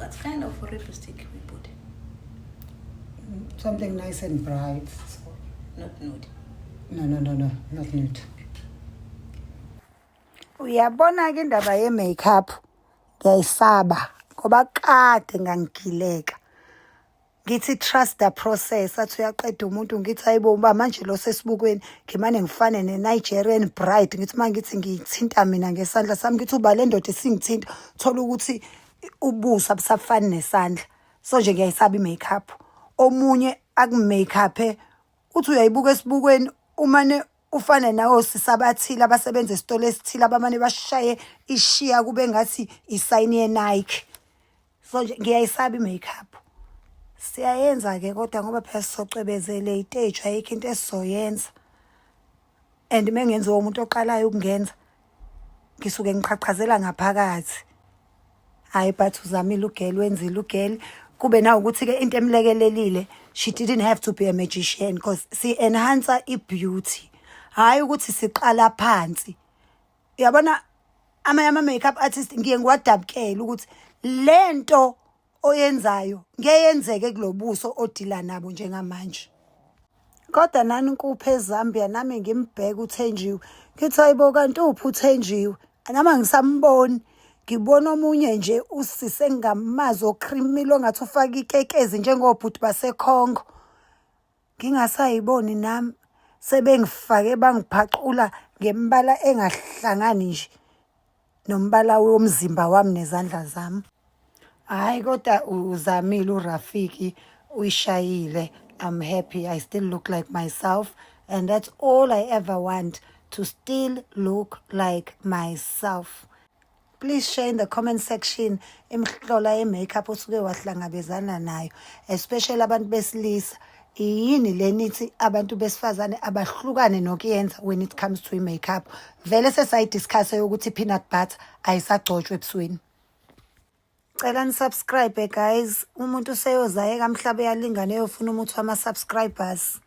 What kind of lipstick we put? Something nice and bright. So, Not nude. No, not nude. Uyabona-ke indaba ye-makeup, ngiyayisaba ngoba kade ngangigileka. Ngithi trust the process, athi uyaqeda umuntu, ngithi hayibo, uba manje lo sesibukweni ngimane ngifane ne-Nigerian bride. Ngithi uma ngithi ngiyithinta mina ngesandla sami, ngithi uba le ndoda isingithinta, thola ukuthi ubuso abusafani nesandla. So nje ngiyayisaba i-makeup. Omunye aku-make-up, uthi uyayibuka esibukweni, umane ufane nawo sisi abathile abasebenza esitolo esithile, abamane bashaye ishiya kube ngathi isayini ye-Nike. So nje ngiyayisaba i-makeup. Siyayenza-ke kodwa ngoba phela sizocwebezela iteji, ayikho into esizoyenza. And uma ngenziwa umuntu oqalayo ukungenza, ngisuke ngiqhaqhazela ngaphakathi. Hhayi, but uzamile u-girl, wenzile u-girl. Kube nawukuthi-ke into emlekelelile, she didn't have to be a magician because si-enhance i-beauty. Hhayi ukuthi siqala phansi. Uyabona, amanye ama-makeup artist ngiye ngiwadabukele ukuthi lento oyenzayo ngeke yenzeke kulo buso odila nabo njengamanje. Kodwa nani nkuphe eZambia, nami ngimbheka uThenjiwe. Ngithi hayibo, kanti uphi uThenjiwe? Nami angisamboni. Ngibona omunye nje usisi engingamazi, o-creamy, ongathi ufake ikekezi njengobhuti baseCongo. Ngingasayiboni nami, sebengifake bangiphacula ngembala engahlangani nje nombala womzimba wami nezandla zami. Hhayi, kodwa uzamile uRafiki, uyishayile. I'm happy I still look like myself and that's all I ever want, to still look like myself. Please share in the comment section imihlola ye-makeup osuke wahlangabezana nayo, especially abantu besilisa. Yini le nithi abantu besifazane abahlukane nokuyenza when it comes to i-makeup? Vele sesayi-discuss yokuthi i-peanut butter ayisagcotshwa ebusweni. Cela ni-subscribe, guys. Umuntu useyozayeka mhlawumbe uyalingana eyofuna umuthi wama-subscribers.